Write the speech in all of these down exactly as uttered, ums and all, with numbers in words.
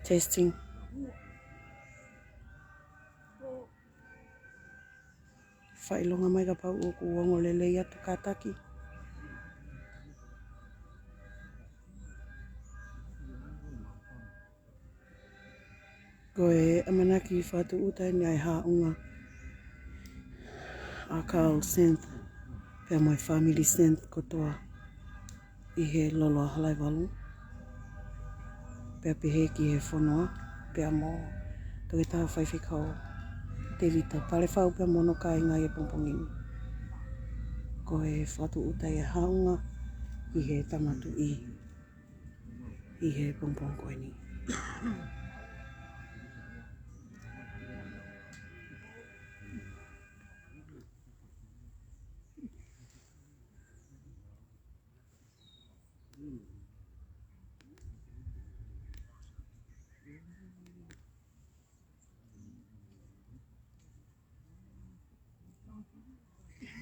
Testing. Fakaʻilonga mai kapau ʻoku ongo lelei atu kātaki. Ko e ʻamanaki fakatūʻuta eni ʻa e haʻunga ʻa Carl Senth pea mo e family Senth kotoa ʻi he Lolo ʻa Halaivalu, pea pehē ki he fonua, pea mo Toketā Faifekau Tevita Palefau pea mo hono kāinga ʻi he pongipongi ni. Ko e fakatūʻuta ʻa e haʻunga ʻi he Tama Tuʻi ʻi he pongipongi ko eni.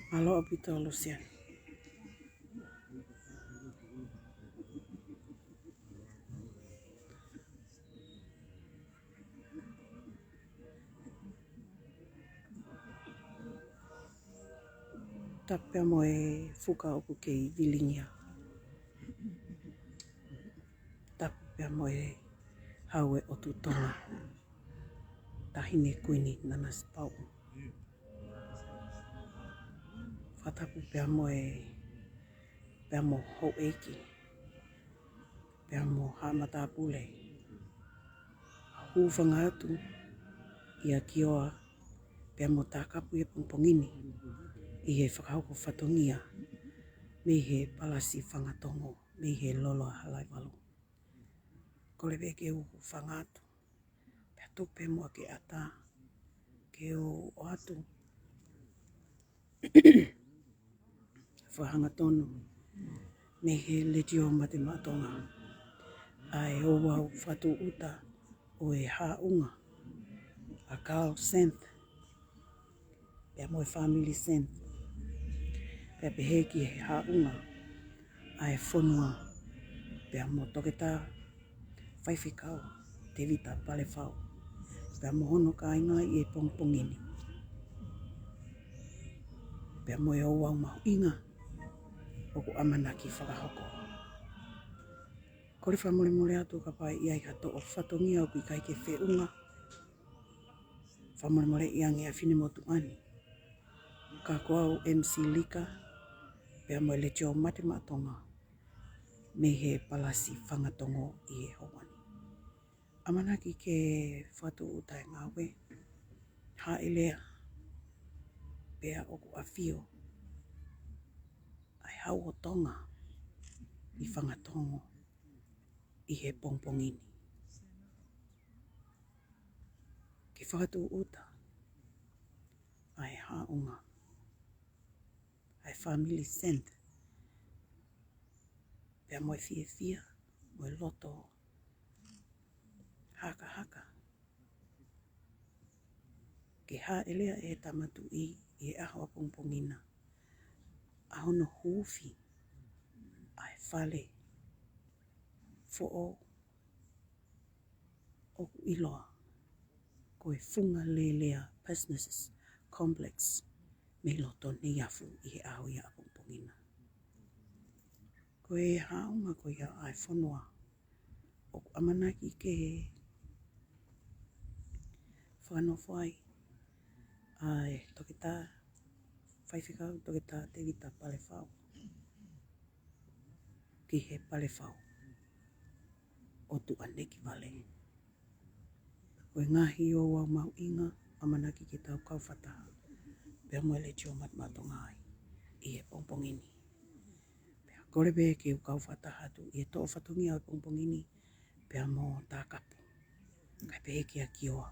Mālō ʻaupito Lusiani. Tapu pea mo e fuka ʻoku kei vilingia. Tapu pea mo e Hau ʻo e ʻOtu Tonga, Taʻahine Kuini Nanasipauʻu. Fakatapu pea mo e, pea mo houʻeiki, pea mo haʻa matāpule, hūfanga atu ʻia Kioa, pea mo Takapu ʻi he pongipongi ni, ʻi he fakahoko fatongia mei he Palasi Fangatongo, mei he Lolo ʻa Halaivalu. Kole pē ke u hūfanga atu, pea tuku pē muʻa ke ʻatā ke u ʻoatu fakahangatonu mei he Letiō Mate Maʻa Tonga ʻa e ouau fakatūʻuta ʻo e haʻunga ʻa Carl Senth pea mo e family Senth, pea pehē ki he haʻunga ʻa e fonua, pea mo Toketā Faifekau Tevita Palefau pea mo hono kāinga ʻi he pongipongi ni, pea mo e ouau mahuʻinga ʻoku ʻamanaki fakahoko. Kole fakamolemole atu kapau ʻe ʻi ai ha toʻo fatongia ʻoku ʻikai ke feʻunga. Fakamolemoleʻi ange ʻa e finemotuʻa ni, ka ko au M C Lika, pea mo e Letiō Mate Maʻa Tonga mei he Palasi Fangatongo ʻi he houa ni. ʻAmanaki ke fakatūʻuta e ngāue, hāʻele pea ʻoku ʻafio ʻa e Hau ʻo Tonga ʻi Fangatongo ʻi he pongipongi ni. Ke fakatūʻuta ʻa e haʻunga ʻa e family Senth, pea mo e fiefia, mo e loto hakahaka, ke hāʻele ʻa e Tama Tuʻi ʻi he ʻaho ʻapongipongi na, ʻa hono huufi ʻa e fale foʻou ʻoku ʻiloa ko e Funga Lelea Business Complex mei loto Neiafu ʻi he ʻaho ia ʻapongipongi na. Ko e haʻunga ko ia ʻa e fonua ʻoku ʻamanaki ke fakanofo ai ʻa e Toketā Faifekau Toketā Tevita Palefau ki he Palefau ʻo Tuʻanekivale. Ko e ngaahi ouau mahuʻinga ʻamanaki ke tau kau fakataha pea mo e Letiō Mate Maʻa Tonga ai ʻi he pongipongi ni. Pea kole pē ke u kau fakataha atu ʻi he toʻo fatongia ʻo e pongipongi ni pea mo Takapu, kae pehē kia Kioa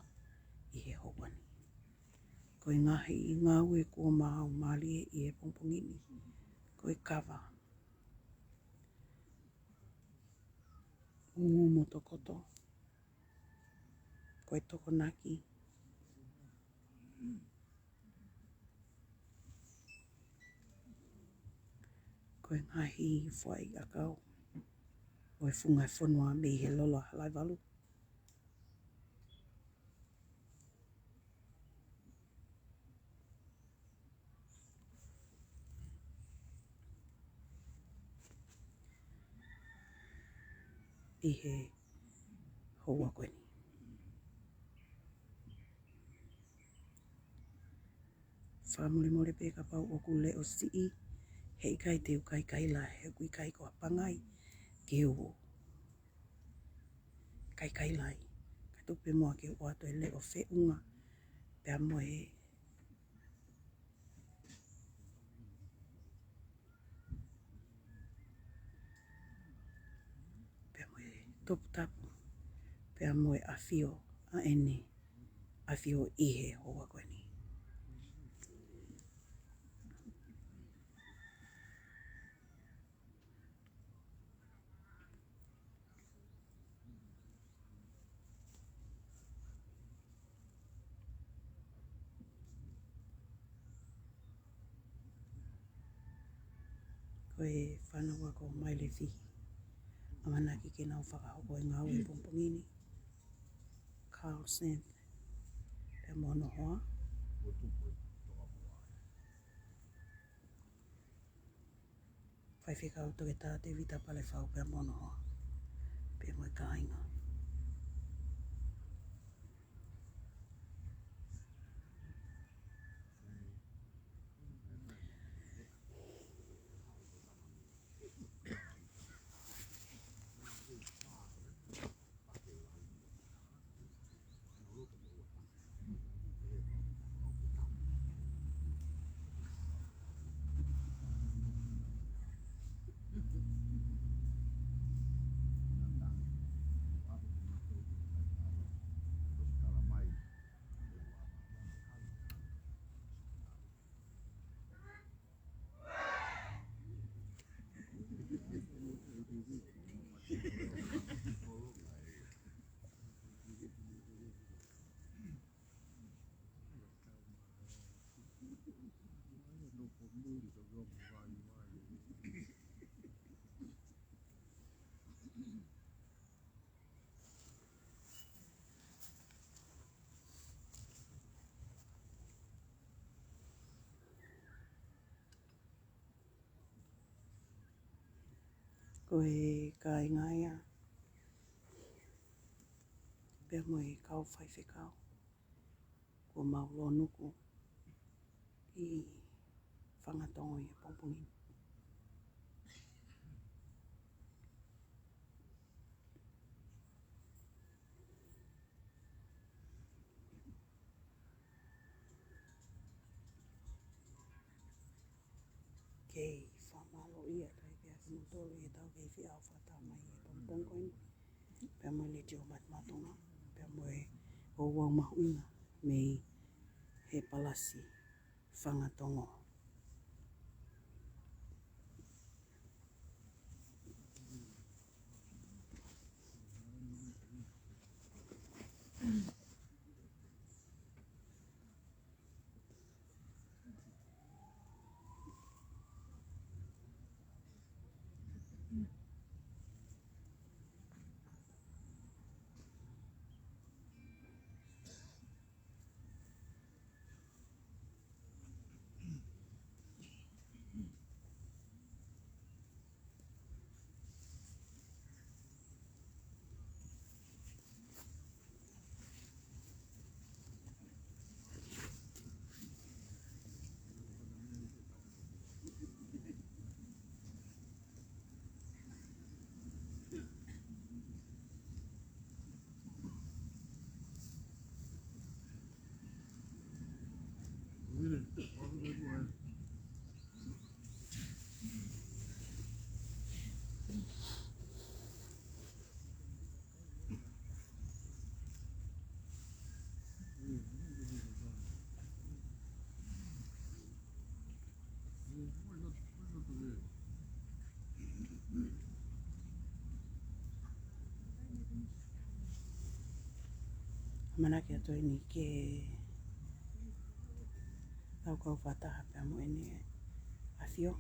ʻi he houa ni. Ko e ngaahi ngāue kuo maau mālie ʻi he pongipongi ni, ko e kava ʻū motokoto, ko e tokonaki, ko e ngaahi fuaʻi ʻakau ʻo e funga fonua mei he Lolo ʻa Halaivalu, ʻi he houa ko eni. Fakamolemole pē kapau ʻoku leʻo siʻi, heʻikai te u kaikaila, he ʻoku ʻikai ko ha pangai ke u kaikaila ai. Ka tuku pē muʻa ke u ʻoatu e leʻo feʻunga, pea mo e pea mo e toputapu, pea mo e ʻafio ʻa ʻEne ʻAfio ʻi he houa ko eni. Ko e fānau ako Mailefihi, ʻamanaki ke nau fakahoko e ngāue he pongipongi ni. Carl Smith, pea mo hono hoa. Faifekau Toketā Tevita Palefau pea mo hono hoa, pea mo e kāinga. Ko e kāinga ia, pea mo e kau faifekau, kuo mau lōnuku ʻi Fangatongo ʻi he pongipongi ni. Kei fakamālō ia ʻa e ʻEiki kiate kimoutolu ʻi heʻetau kei fie ʻaofakatā mai ʻi he pongipongi ko eni, pea mo e Letiō Matatonga, pea mo e ouau mahuʻinga mei he Palasi Fangatongo. ʻAmanaki atu eni ke tau kau fakataha pea mo ʻEne ʻAfio.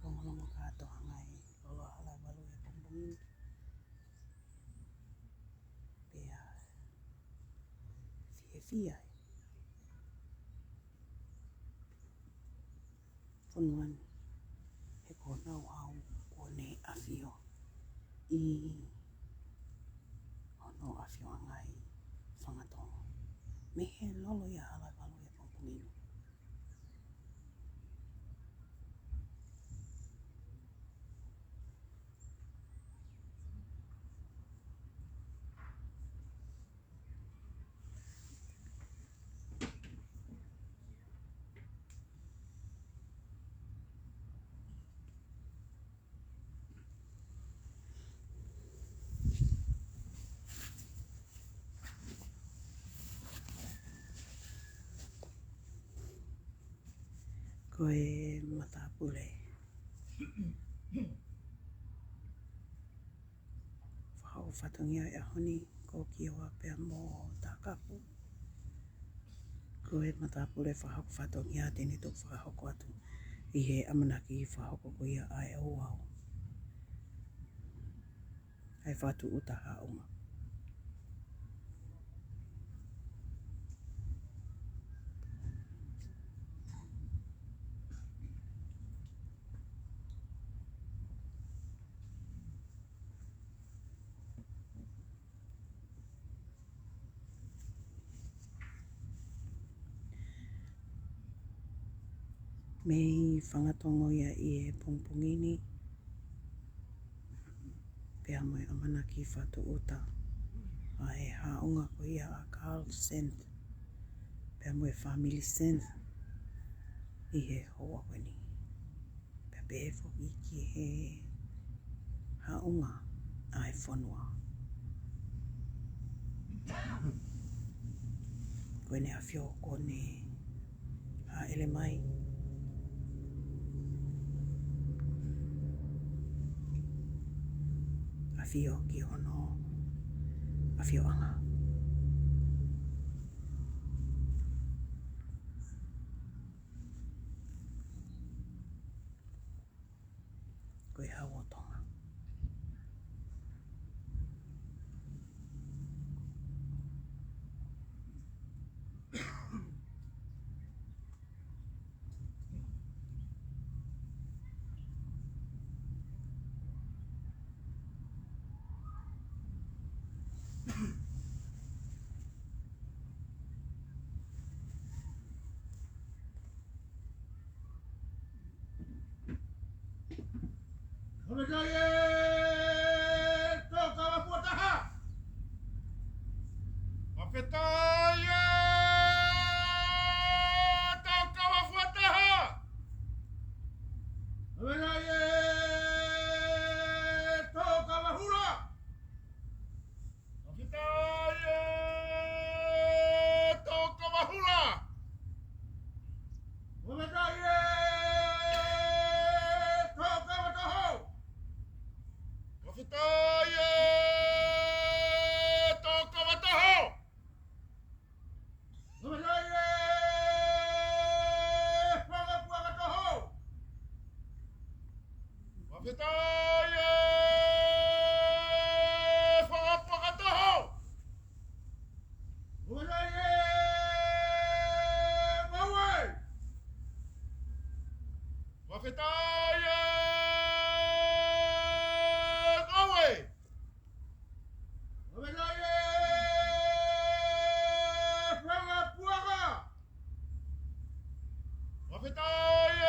Tongolongo kātoa ngaahi lolo hala valu he pongipongi ni. Pea fiefia e fonua ni he ko honau hau kuo ne ʻafio ʻi hono ʻafioʻanga ʻi Fangatongo. Mei he lolo ia hala valu he pongipongi ni. Ko e matāpule fakahoko fatongia ʻi he ʻaho ni ko Kioa pea mo Takapu. Ko e matāpule fakahoko fatongia te ne toki fakahoko atu ʻi he ʻamanaki fakahoko ko ia ʻa e ouau. ʻA e fakatuʻuta haʻunga. Mei Fangatongo ia ʻi he pongipongi ni, pea mo e ʻamanaki fakatuʻuta ʻa e haʻunga ko ia ʻa Carl Sand pea mo e family Sand ʻi he houa ko eni. Pea pehē foki ki he haʻunga ʻa e fonua. Ko ʻene ʻafio ko ʻene hāʻele mai. ʻAfio ki hono ʻafioʻanga. Ko e Hau ʻo Tonga. Fakafetaʻi e Tōkavapua taha. Fakafetaʻi e Tōkavapua taha. Fakafetaʻi e Tōkavahula. Fakafetaʻi e Tōkavahula. Fakafetaʻi e Tōkavatoho. Fakafetaʻi e Tōkavatoho. Fakafetaʻi e Fakapuakatoho. Fakafetaʻi e Fakapuakatoho. Fakafetaʻi e Ngoue. Fakafetaʻi e Ngoue. Fakafetaʻi e Fakapuaka. Fakafetaʻi e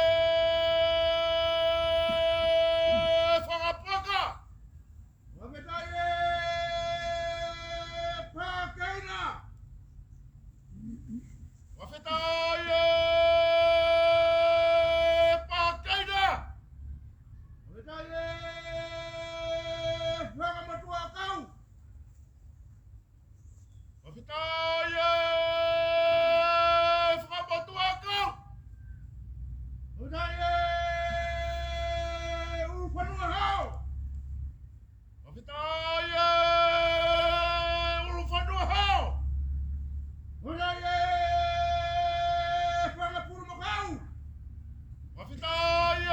Fakapuaka. Fakafetaʻi e Pākeina. Fakafetaʻi e Pākeina. Fakafetaʻi e Fakamotuʻakau. Fakafetaʻi e Fakamotuʻakau. Fakafetaʻi e ʻUlufanua Hau. Fakafetaʻi e ʻUlufanua Hau. Fakafetaʻi e Fangapulu Makau. Fakafetaʻi e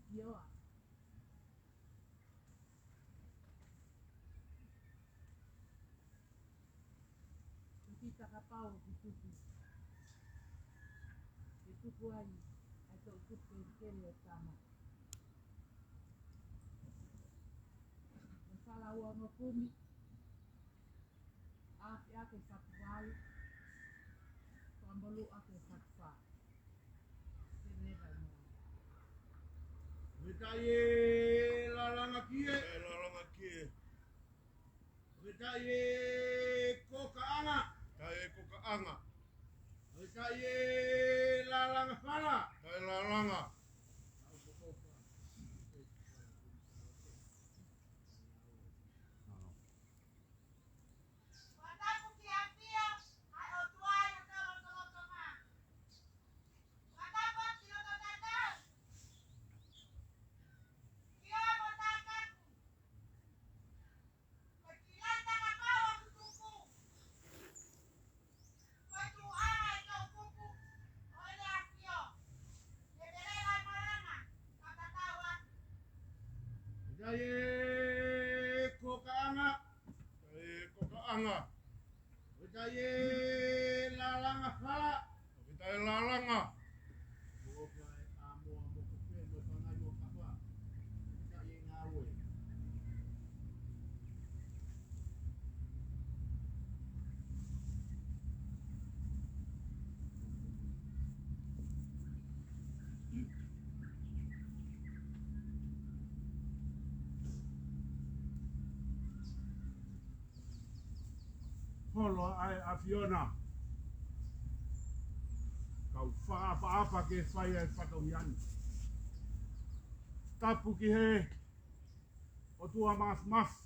ʻAfio. Ko e kiʻi takapau ʻoku tuku ke tuku ai ʻa e toʻukupu kelekele ʻo e tama. Ko e fala ua ngofulu, ʻa e ʻapi ʻa e fatu valu, ko e molu ʻa e fatu fā. Ke leva mo. Metaʻi e lalanga kie. E lalanga kie. Metaʻi e kokaʻanga. Metaʻi e kokaʻanga. Metaʻi e lalanga fala. Metaʻi e lalanga. Metaʻi e kokaʻanga. Metaʻi e kokaʻanga. Metaʻi e lalanga fala. Metaʻi e lalanga. Ko e ʻamoa mo e kope mo e pangai mo e kapa. Metaʻi e ngāue. Holo ʻa e ʻAfiona. Kau fakaʻapaʻapa ke fai ʻa e fatongia ni. Tapu ki he ʻOtua Māfimafi.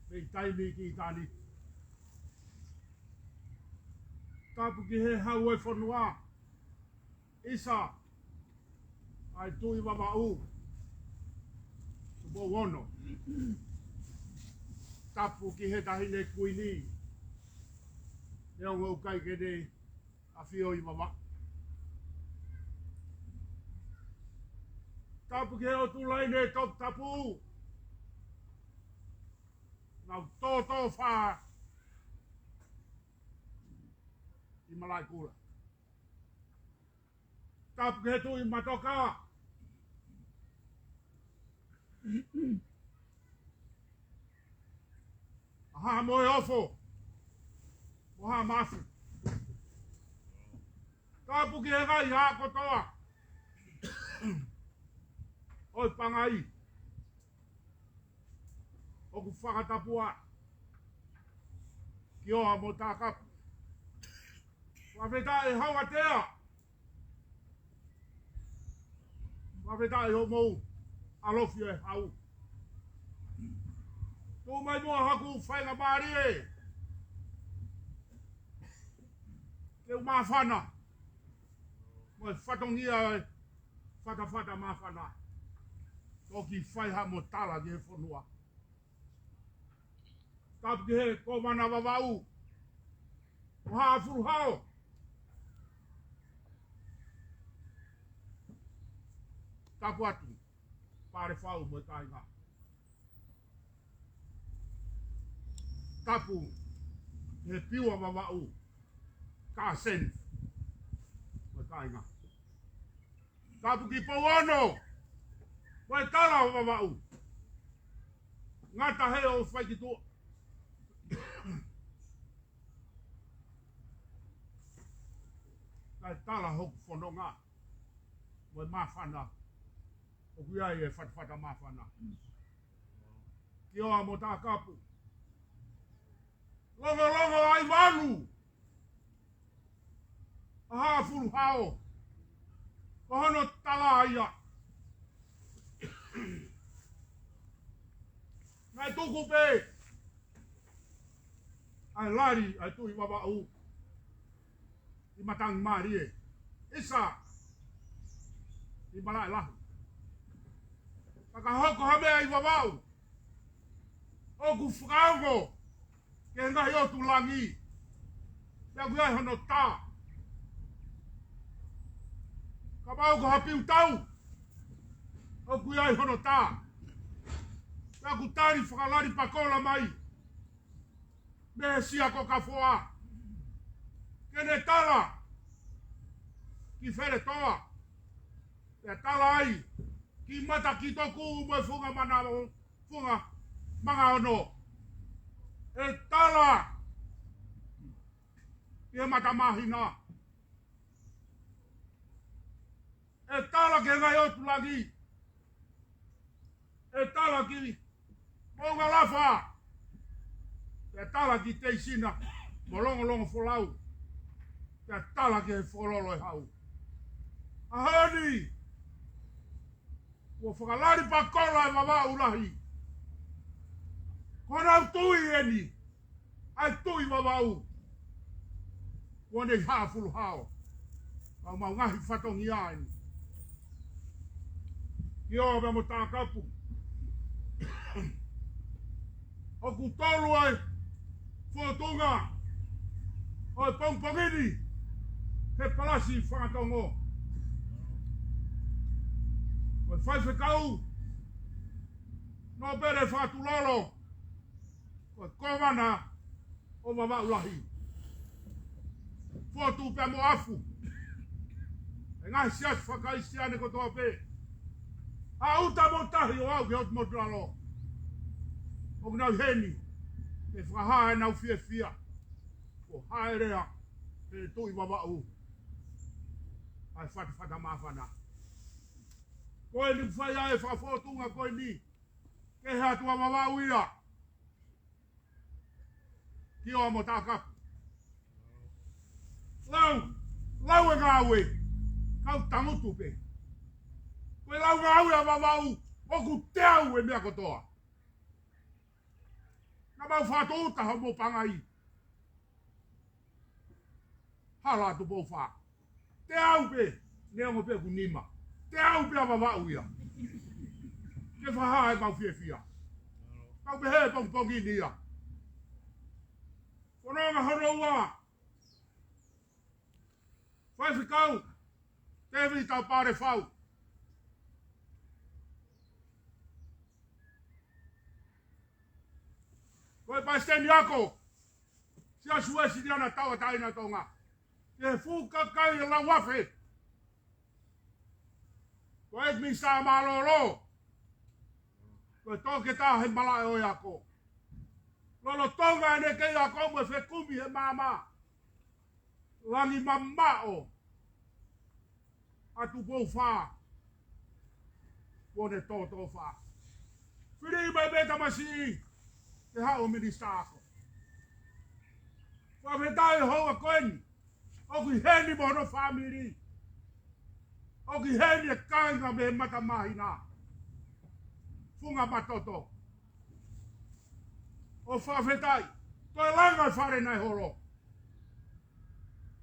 Mei taimi ki ʻitāniti. Tapu ki he Hau ʻo e fonua. ʻIsa, ʻa e Tuʻi Vavaʻu, Tupou Ono. Tapu ki he Taʻahine Kuini, neongo ʻoku ʻikai ke ne ʻafio ʻi Vavaʻu. Tapu ki he ʻOtu Laine Toputapu, nau tōtōfā ʻi Malaʻekula. Tapu ki he Tuʻi Matoka. ʻA Haʻa Moheofo mo Haʻa Mafi. Tapu ki he ngaahi hā kotoa ʻo e pangai ʻoku fakatapu ai. Kioa mo Takapu. Fakafetaʻi Hauatea. Fakafetaʻi hoʻomou ʻalofi e hau. Tuʻu mai muʻa haku faingamālie ke u māfana mo e fatongia e fatafata māfana. Toki fai haʻamo tala ki he fonua. Tapu ki he Kōmana Vavaʻu ʻo Haʻafuluhao. Tapu atu Palefau mo e kāinga. Tapu ki he Piua Vavaʻu, Kāseni mo e kāinga. Tapu ki Pouono mo e Tala Vavaʻu. Ngata he ʻo fai ki tuʻa. Kae tala hoku fononga mo e māfana ʻoku ʻi ai e fatafata māfana. Kioa mo Takapu. Longolongo ʻa e valu ʻa Haʻafuluhao. Ko hono tala ia. Naʻe tuku pē ʻa e lali ʻa e Tuʻi Vavaʻu ʻi Matangi Mālie, ʻIsa, ʻi Malaʻe Lahu. Ka ka hoko ha meʻa ʻi Vavaʻu ʻoku fakaongo ki he ngaahi ʻotu langi, pea ʻoku ʻi ai hono tā. Kapau ko ha piu tau ʻoku ʻi ai hono tā, ka ʻoku tali fakalali pakola mai mei he sia ko Kafoa, ke ne tala ki Feletoa, ʻe tala ai ki Matakitoku mo e Funga Manao, Funga Mangaono, ʻe tala ki he Matamahina, ʻe tala ki he ngaahi ʻotu langi, ʻe tala ki Moʻungalafa, ʻe tala ki Teisina mo Longolongofolau, ʻe tala ki he Fokololo ʻe Hau. ʻAho ni, kuo fakalali pakola ʻe Vavaʻu Lahi. Ko honau tui eni, ʻa e Tuʻi Vavaʻu. Kuo ne ʻi Haʻafuluhao. Ka ʻoku mau ngaahi fatongia eni. Kioa pea mo Takapu. ʻOku tolu ʻa e fōtunga ʻo e pongipongi ni he Palasi Fangatongo. Ko e faifekau Nōpele Fakatulolo, ko e Kōvana ʻo Vavaʻu Lahi. Fotu pea mo Afu, ʻa e ngaahi siasi faka-Kalisitiane kotoa pē, ʻa ʻuta mo tahi ʻo aʻu ki he ʻOtu Motu Lalo, ʻoku nau ʻi heni ke fakahā ʻenau fiefia ʻo hāʻelea he Tuʻi Vavaʻu ʻa e fatafata māfana. Ko eni ʻoku fai ai e fakafōtunga ko eni ki he ʻOtua Vavaʻu ia. Kioa mo Takapu. Lau, lau e ngāue, kau tangutu pē. Ko e lau ngāue ʻa Vavaʻu, ʻoku teau e meʻa kotoa. Naʻa mau fakatūʻuta hoʻomou pangai. Hala atu Poufā. Teau pē, neongo pē ʻoku nima. Teau pē ʻa Vavaʻu ia ke fakahā ʻemau fiefia. Kau pehē pongipongi ni ia. Fononga hono ua, Faifekau Tēvita Palefau. Ko e Palesiteni Ako Siasi Uēsiliana Tauʻatāina ʻo Tonga, ki he fuʻu kakai ʻe lauafe. Ko e Minisitā Mālōlō, ko e toketā he malaʻe ʻo e ako. Lolotonga ʻene kei ako mo e fekumi he maama, langi mamaʻo atu Poufā, kuo ne tōtōfā. Fili mai pē tamasiʻi ke haʻu ʻo Minisitā Ako. Fakafetaʻi hoʻo ako eni. ʻOku ʻi heni mo hono fāmili. ʻOku ʻi heni e kāinga mei Matamahina, Funga Matoto. ʻOku fakafetaʻi. Toe langa e fale naʻe holo.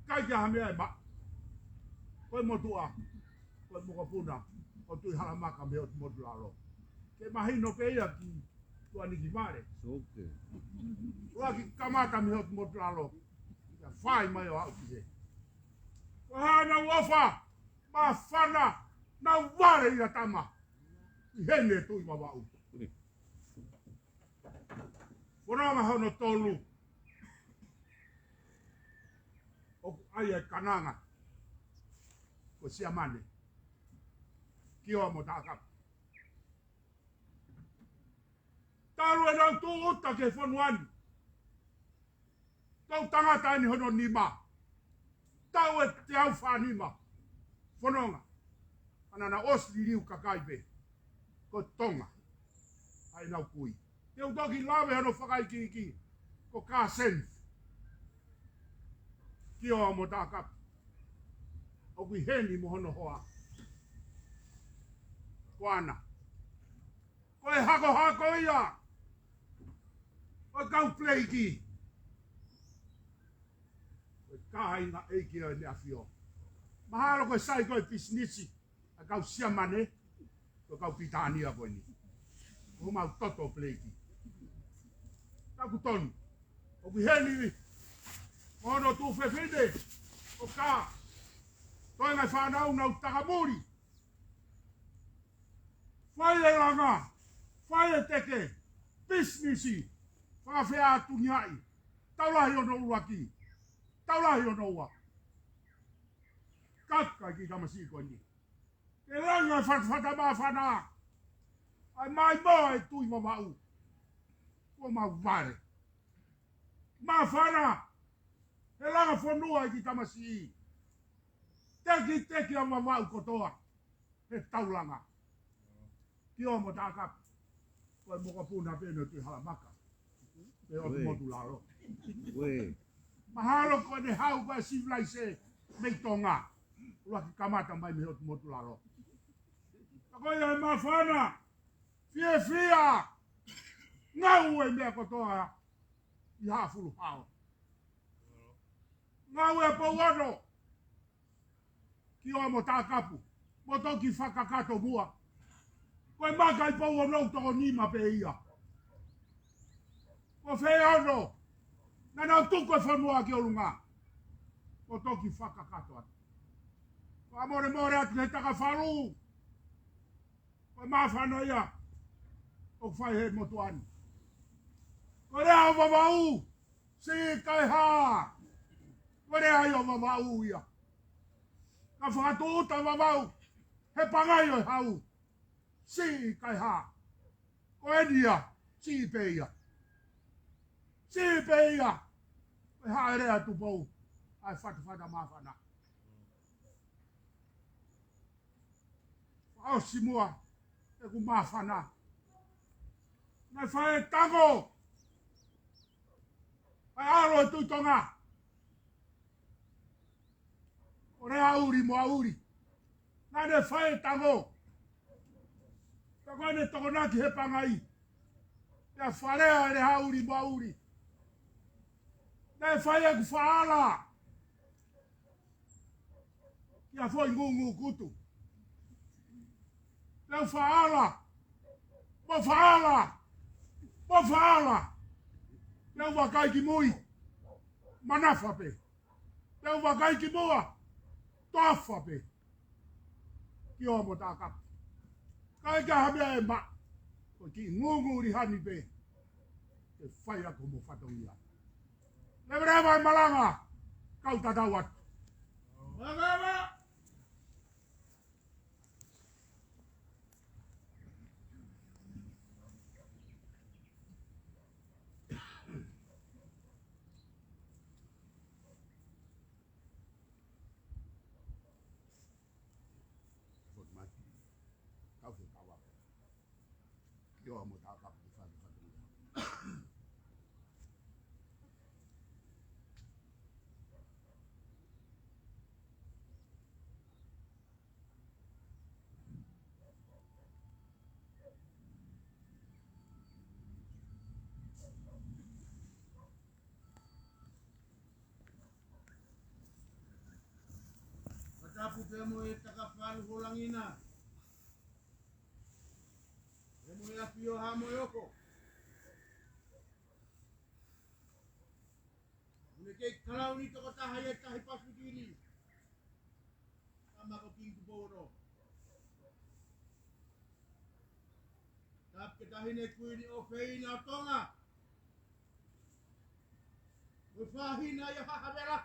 ʻIkai ke ʻi ai ha meʻa ʻe maʻu. Ko e motuʻa, ko e mokopuna ʻo Tuʻihalamaka mei he ʻOtu Motu Lalo. Ke mahino pē ia ki Tuʻanikivale. Soke. ʻUluaki kamata mei he ʻOtu Motu Lalo, ka fai mai ʻo aʻu ki hē. Ko e hā ʻenau ʻofa māfana, nau vale ia tama. ʻI heni e Tuʻi Vavaʻu. Fononga hono tolu, ʻoku ʻi ai e kananga ko Siamane Kioa mo Takapu. Talu ʻenau tūʻuta ki he fonua ni, toʻutangata eni hono nima, taʻu ʻe teau fā nima fononga. Pea naʻa na ʻosi liliu kakai pē, ko Tonga ʻa ʻenau kui. Te u toki lave hono fakaikiiki, ko Kāseni Kioa mo Takapu, ʻoku ʻi heni mo hono hoa ko ʻAna. Ko e hakohako ia ʻo e kau Peleiki, ko e kāinga ʻeiki ʻo ʻEne ʻAfio. Mahalo ko e sai ko e pisinisi ʻa e kau Siamane, ko e kau Pilitānia ko eni. Ko homau toto Peleiki. Ka ʻoku tonu. ʻOku ʻi heni mo hono tuofefine ko Kā, Toe ngaahi fānau nau takamuli. Fai e langa, fai e teke, pisinisi, fakafeʻātungiaʻi, tau lahi hono ʻuluaki, tau lahi hono ua. Kaka ki tamasiʻi ko eni. Ke langa e fatafata māfana. ʻAi mai mo e tui Vavaʻu. Ko mau vale. Māfana. He langa fonua ki tamasiʻi. Teki teki ʻa Vavaʻu kotoa. He taulanga. Kioa mo Takapu. Ko e mokopuna pē ʻo Tuʻihalamaka. Pea ʻotu motu lalo. Mahalo ko ʻene haʻu ko e sivilaise mei Tonga. ʻUluaki kamata mai mei he ʻotu motu lalo. Ka ko ia e māfana. Fiefia. Ngāue meʻa kotoa. ʻI Haʻafuluhao. Ngāue Pouono. Kioa mo Takapu, mo toki fakakakato muʻa. Ko e maka ʻi Pouono ʻoku toko nima pē ia. Ko Feono, naʻa nau tuku e fonua ki ʻolunga. Mo toki fakakakato atu. Fakamolemole atu he Takafalu. Ko e māfana ia ʻoku fai he motuʻa ni. Ko e lea ʻo Vavaʻu, siʻi kaeha. Ko e lea ia ʻo Vavaʻu ia. Ka fakatūʻuta Vavaʻu he pangai ʻo e hau. Siʻi kaeha. Ko eni ia, siʻi pē ia. Siʻi pē ia. Ko e haʻele atu Tupou, ʻa e fatafata māfana. Fakaʻosi muʻa ʻeku māfana. Naʻe fai e tango ʻa e ʻAlo ʻo e Tuʻi Tonga. ʻO Leauli mo ʻAuli. Naʻa ne fai e tango. Ka ko ʻene tokonaki he pangai. Pea falea ʻe Leauli mo ʻAuli. Naʻe fai ʻeku faʻala. Kia Foʻi Ngungukutu. Pea u faʻala. Mo faʻala. Mo faʻala. Pea u vakai ki mui. Manafa pē. Pea u vakai ki muʻa. Toafa pē. Kioa mo Takapu. ʻIkai ke ʻi ai ha meʻa ʻe maʻu. Ko e kiʻi ngunguli hani pē. Ke fai ʻaki homo fatongia. Leveleva e malanga. Kau tatau atu. Malanga! Kau ke kau ake. Kioa mo Takapu ke fai e fatongia. Fakatapu pea mo e Takafalu Holangi na. Pea mo e ʻAfio Haʻa Moheoko. ʻOku ne kei kalauni tokotaha ʻi he Tahi Pasifiki ni. Tama ko Kingi Tupou Ono. Tapu ki he Taʻahine Kuini ʻofeina ʻo Tonga. Mo e faʻahina ia ʻa Haʻa Vela.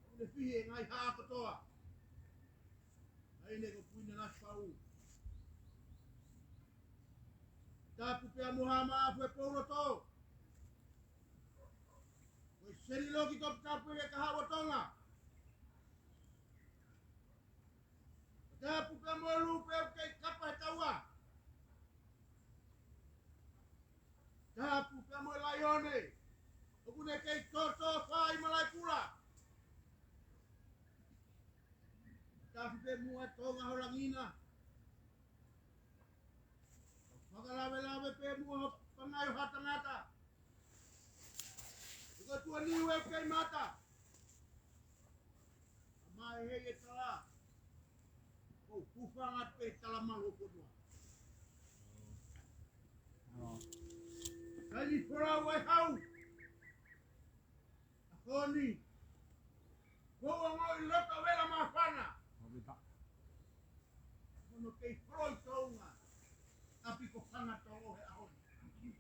ʻOku ne fihi e ngaahi haʻa kotoa. Taʻahine ko Kuini Nanasipauʻu. Tapu pea mo Haʻa Maʻafu ʻe Pouloto. Ko e seniloki toputapu ʻi he kahaʻu ʻo Tonga. Tapu pea mo e Lupe ʻoku kei kapa he taua. Tapu pea mo e Laione ʻoku ne kei tōtōfā ʻi Malaʻekula. Tapu pea mo e Tonga Holangi na. Fakalavelave pea mo e pangai ʻo ha tangata. Ko e tuʻa Niue ʻoku kei mata. ʻA mai he ʻe tala. Ko e hūfanga pē tala malu ko tua. Kai ni folau ai hau. ʻAho ni. Ko ua ngoi loto vela Kei holo ʻi Tonga ʻapi ko Fanga Tolo he ʻaho ni.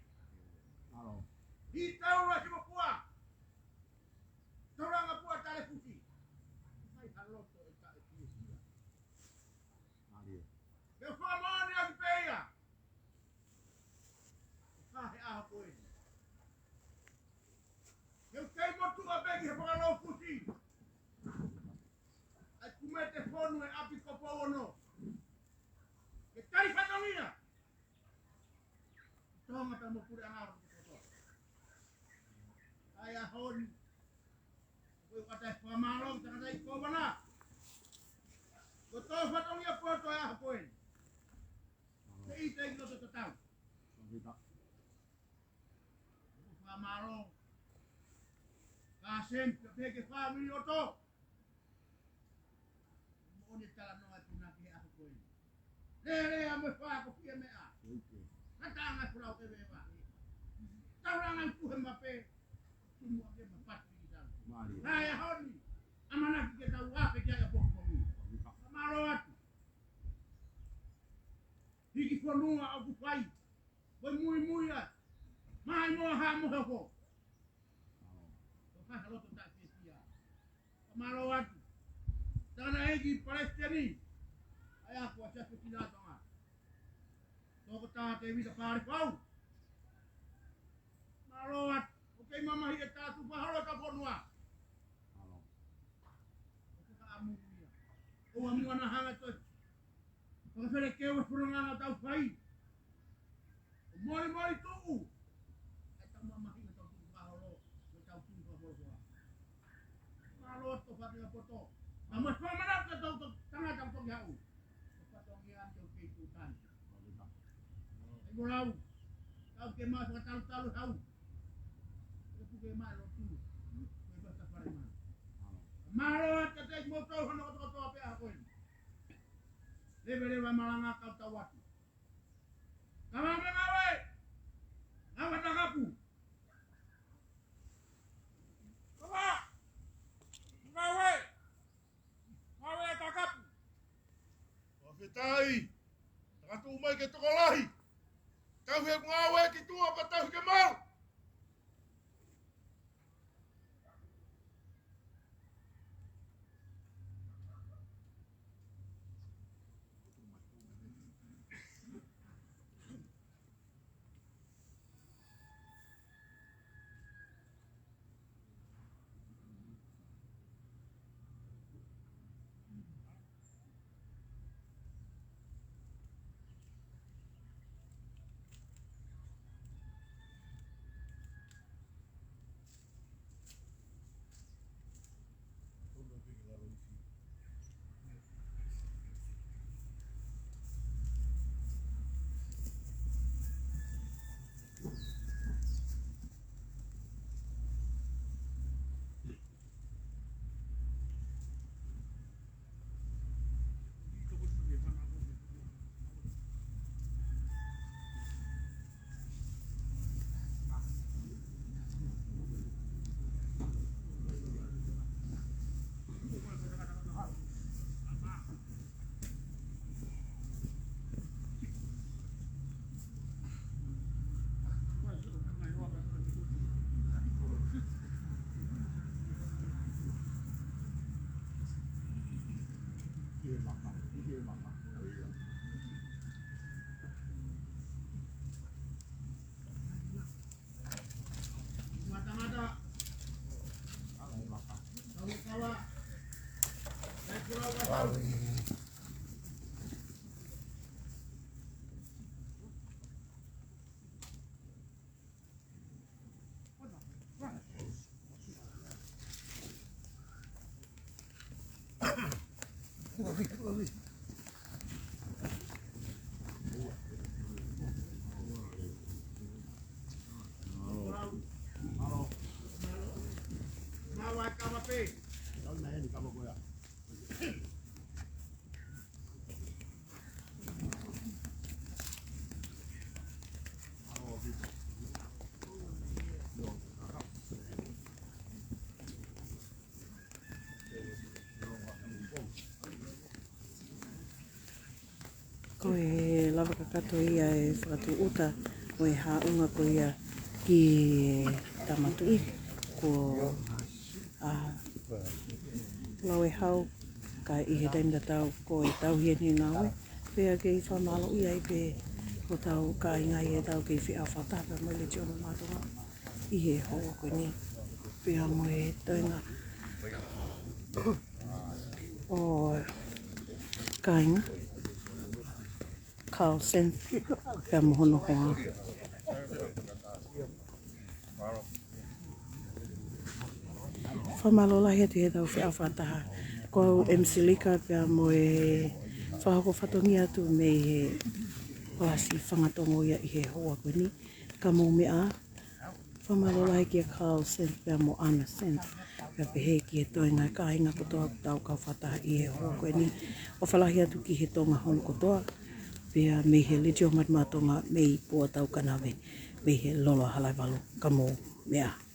Mālō. Hī taula he mapua. Taulanga pua tale futi. Mai ha loto ʻe taʻe fiefia. Mālie. Ke fakamoʻoni ʻaki pē ia. Ka he ʻaho ko eni. Ke u kei motuʻa pē ki he fakalōfusi ʻa e kumete fonu ʻe ʻapi ko Pouono. Ke tali fatongia. Tonga ta mo pule anga ro koto. ʻAi ʻaho ni. Ko e kata e fakamālō, tangata i kōvana. Ko tō fatongia poto e ʻaho ko eni. Ke ʻi te i loto tatau. Fakamālō. Ka sen, ka peke fāmili ʻoto. Moʻoni e talanoa e punake he ʻaho ko eni. Lele a mo e fā ko fie meʻa. Ka taʻanga e pulau ke veva. Taulanga i kuhe mape. Tumu ake ma pati ki tau. Mālie. Naʻe ʻaho ni. ʻAmanaki ke tau afe ki ai ʻapongipongi. Fakamālō atu. Hiki fonua ʻoku fai. Ko e muimui atu. Mai mo ha mo hoko. Ko e fai ha loto taʻe fiefia. Fakamālō atu. Tangataʻeiki Palesiteni. ʻAi ʻa Kuo Siaosi Kinatonga. Toko tā Tēvita Palefau. Mālō atu. ʻOku kei mamahi e tā tufa holo ta fonua. Mālō. ʻOku ka amu ia. ʻO amu ana hanga toi. Fakafele ke ua furanga na tau fai. Molimoli tuʻu. ʻE tau mamahi na tau tuʻu fakaholo. Ko tau tuʻu fakaholo. Mālō atu Fatu ia poto. Ka mo e fakamanatu ka tau to-, tangata tau toki haʻu. Ko Fatu ia ʻa e tau kei tuʻu tani. ʻE mo lau. Tau ke mai fakatalutalu hau. Ko e puke mai lotu. Ko e bata fale mai. Mālō atu te mo tau hono kotokotoa pē ʻaho ko eni. Leveleva malanga kau tau atu. Kama me ngāue. Ngāue takapu. Kama. Ngāue. Ngāue takapu. Fakafetaʻi. Takatu mai ke tokolahi. Tau he ngāue ki tuʻa pea tau ke mau. Ko e lava kakato ia e fakatūʻuta ʻo e haʻunga ko ia ki Tama Tuʻi, ko ʻa Lauehau, ka ʻi he taimi tatau ko e tauhi eni e ngāue. Pea kei fakamālō ia ai pē hotau kāinga ʻi heʻetau kei feʻao fakataha pea mo e Letiō Mamaʻa Tonga ʻi he houa ko eni. Pea mo e toenga ʻo kāinga Carl Sen pea mo hono hoa. Fakamālō lahi atu heʻetau feʻao fakataha. Ko au ʻEmi Silika pea mo e fakahoko fatongia atu mei he Palasi Fangatongo ia ʻi he houa ko eni. Ka mou meʻa, fakamālō lahi kia Carl Sen pea mo Ana Sen. Pea pehē ki he toenga kāinga kotoa ʻoku tau kau fakataha ʻi he houa ko eni. ʻOfa lahi atu ki he Tonga hono kotoa. Pea mei he Letiō Mamaʻa Tonga mei Puataukanave, mei he Lolo ʻa Halaevalu, ka mou meʻa.